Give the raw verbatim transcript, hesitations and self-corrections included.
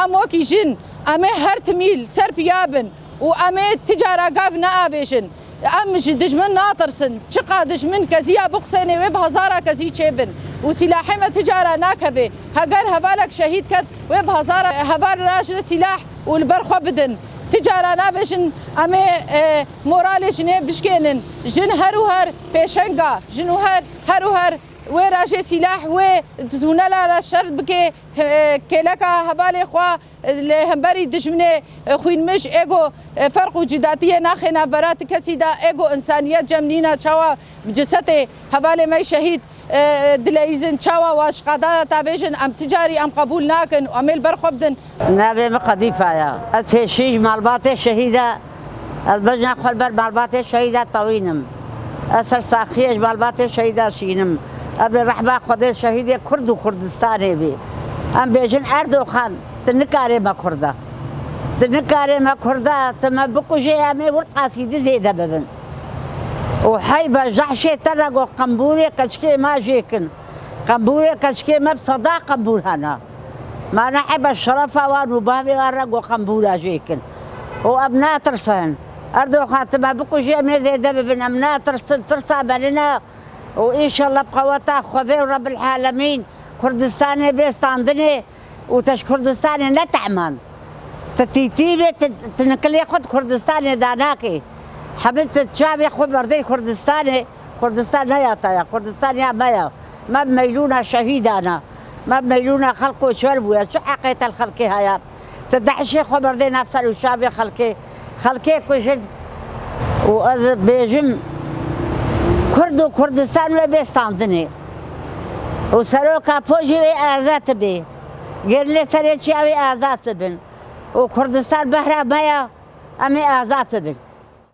Em wekî jin, em ê her timî li ser piya bin û em ê ti cara gav neavêjin. Em ji dijmin natirsin. Çiqa dijmin keziya bixusênê wê bi hezara kezî çêbin û sîlahê me ti cara nakeve. Heger hevalek şehîd ket, wê bi hezara heval raje sîlah û li ber xwe bidin. Ti cara nabêjin, em ê, e, moralê jinê bişkênin. Jin her û her pêşenga, jin û her, her û her wê raje sîlah, wê tunela re şer bike, e, kêleka hevalê xwe, e, li hemberî dijminê, e, xwînmij, êgo, e, ferq û cidatiyê naxê navbera ti kesî de, êgo însaniyet cem nîne, çawa cisetê hevalê me şehîd, e, dileyîzin, çawa wa ji qada de tavêjin, em ti carî em qebûl nakin û em ê li ber xwe bidin. Navê min Qedîfa ye. Ez pêşî ji malbatê şehîd e. Ez bejna xwe li ber malbatê şehîd e tewînim. Ez ser saxiyê ji malbatê şehîd e şînim. Ez ê rehma Xwedê şehîdê Kurd û Kurdistanê bî. Em bêjin Erdoxan, tu nikarê me Kurd e. Tu nikarê me Kurd e, tu me bikujê em ê wir qasîdî zêde bibin. Û heyba jehşê te re go qembûrê keçikê me jê kin. Qembûrê keçikê me bi seda qembûr hene. Me nehebe şerefa wan û bavê wan re go qembûra jê kin. Û em natirsin. Erdoxan, tu me bikujî, em ê zêde bibin. Em natirsin, tirsa me nine. Û înşallah bi qeweta Xwedê û Rebbil Alemîn Kurdistanê bê standinê û te ji Kurdistanê ne tehman. Tu tîtî bê, tu, tu nikilê xwe di Kurdistanê de nakê. Hemî tu çavê xwe berdê Kurdistanê. Kurdistan ne ya te ya, Kurdistan ya me ya. Me bi meylûna şehîdan e. Me bi meylûna xelk koçber bûye. Çi heqê te li xelkê heye? Ti dehşê xwe berdê nav ser û çavê xelkê. Xelkê kujin. Û ez bêjim, Kurd û Kurdistan wê bê standinê. Û seroka pojî wê azad bê. Gerlê serê çiya wê azad bibin. Û Kurdistan behra me ya, em ê azad bibin.